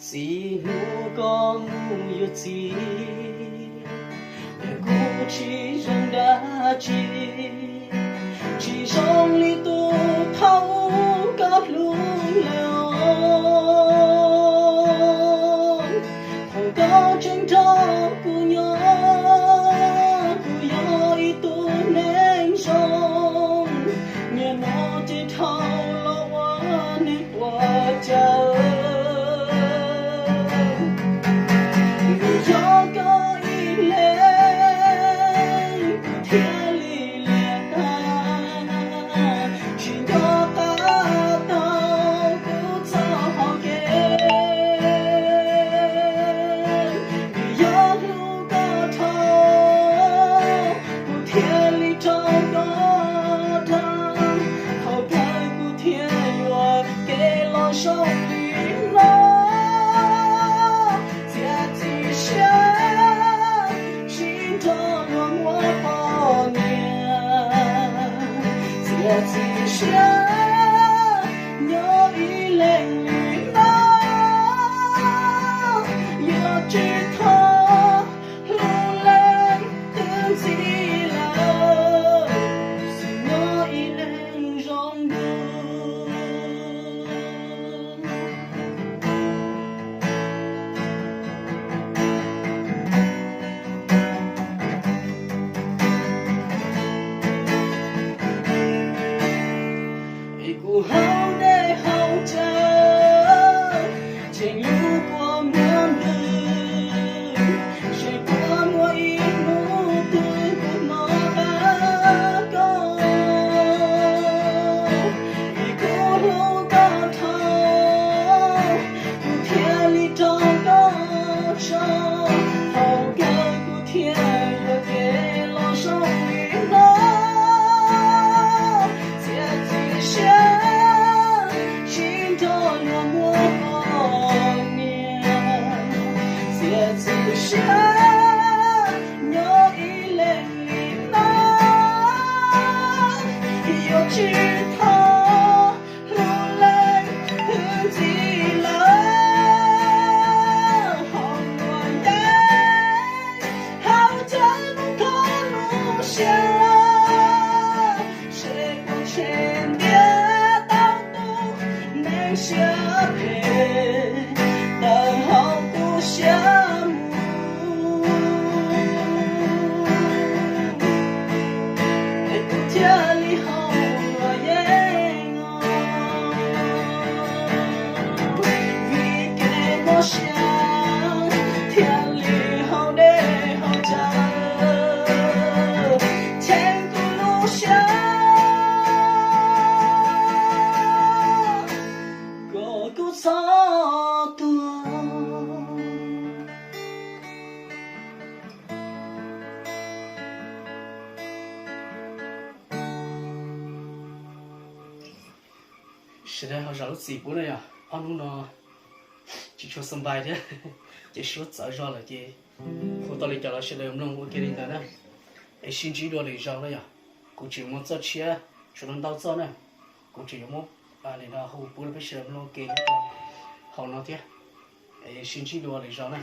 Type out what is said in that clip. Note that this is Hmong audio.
Txij hnub koj mus yuav txiv, kuv tsis zoo dab tsi, tsis zoo li tus thaum koj hlub lawm. Thaum koj tseem nrog kuv nyob, kuv yog ib tug neeg zoo, niaj hnub ces dhau los ua neeg ua cas. Vim yog koj ib leeg kuv thiaj li liam tag, tsis nco qab tau kuv txoj hau kev. Vim yog hlub koj dhau, kuv thiaj li raug koj dag, thaum kawg kuv thiaj yuam kev los zoo li no. Txiav txim siab sib nrog luag muaj poj niam, txiav txim siab nyob ib leeg li no. Yuav tsis thov hlub leej twg ntxiv lawm, xwb nyob ib leeg zoo dua. Es kuv hauv dej hauv cawv, tseem yug kua muag ntws, seb puas muaj ib hnub twg kuv hnov qab koj. Vim kuv hlub koj dhau, kuv thiaj li raug koj tso, thaum kawg kuv thiaj yuam kev los zoo li no. Txiav txim siab sib nrog luag muaj poj niam, txiav txim siab nyob ib leeg li no. Yuav tsis thov hlub leej twg ntxiv lawm, hauv luag yeeb hauv cawv mus thov lub siab, seb puas tshem ntiab tau tus neeg siab phem tawm hauv kuv siab mus. Es kuv thiaj li haus luag yeeb os, vim kev mob siab thiaj li haus dej haus cawv cheem kuv lub siab kom kuv txhob tuag. Sawv daws ho zam lub txim pub na yom, ob hnub no tsis tshua xas npais thiab, ces suab txawv zog lawm ces hu tau li cas los sawv daws mloog ua ke li ntawd na. Es sib ntsib dua lwm zaus na yom, kuv tseem muaj txoj tshiab tshuav ntau txoj na, kuv tseem yuav muab hu pub rau peb sawv daws mloog ua ke nyob rau hauv no thiab. Es sib ntsib dua lwm zaus na.